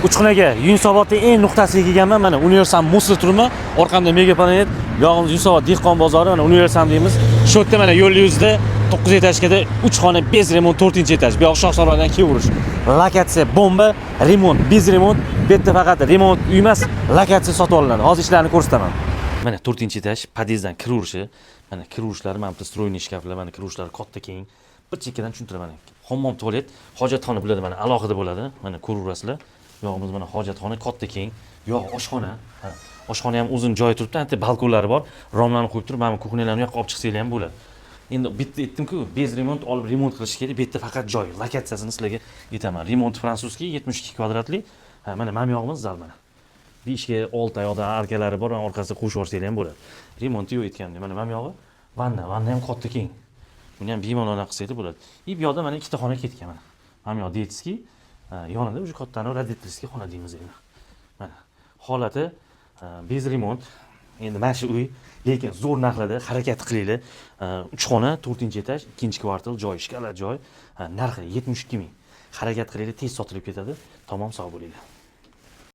Uchxonaga Yunusobodning eng nuqtasiga kelganman. Mana Universal Musli turibman. Orqamda Mega Planet, yog'imiz Yunusobod dehqon bozori, mana Universal deymiz. Shu yerda mana yo'l yuzida 9 этажка da 3 xona без ремонт, 4-этаж. Bu yoq Shohsaroydan kelaverish. Lokatsiya bomba, remont, без ремонт. Bu yerda faqat remont uy emas, lokatsiya sotib olinadi. Hozir ishlarni ko'rsataman. Mana 4-этаж, podyezddan kiraverishi. Mana kiraverishlari, mana bu встроенный shkaflar, mana kiraverishlari katta, keng. Bir chekkadan tushuntiraman. Hammom, tualet, hojatxona bularda mana alohida bo'ladi. Mana ko'raverasizlar. Yog'imiz mana hojatxona katta, keng. Bu yoq oshxona. Ha, oshxona ham o'zini joyi turibdi, anta balkonlari bor. Romlarni qo'yib turib, mana bu кухня larni u yoqqa olib chiqsanglar ham bo'ladi. Endi bitta aytdim-ku, без ремонт olib remont qilish kerak. Bu yerda faqat joy, lokatsiyasini sizlarga aytaman. Remont французский, 72 kvadratli. Ha, mana bu yog'imiz zal mana. Beshga olti oyoqda arkalari bor, orqasida qo'shib yuborsanglar ham bo'ladi. Remonti yo'q aytganimdek. Mana bu yog'i vanna, vanna ham katta, keng. Buni ham bemalol anaqa qilsanglar bo'ladi. И bu yoqda mana ikkita xona ketgan mana. Mana bu yoq детский, yonida уже kattani родительский xona deymiz endi. Mana holati без ремонт. Endi mana shu uy lekin zo'r narxlarda, harakat qilinglar. 3 xona, 4-этаж, 2-kvartal, joy, shkala joy. Narxi 72 ming. Harakat qilinglar, tez sotilib ketadi. Tamom, sog' bo'linglar.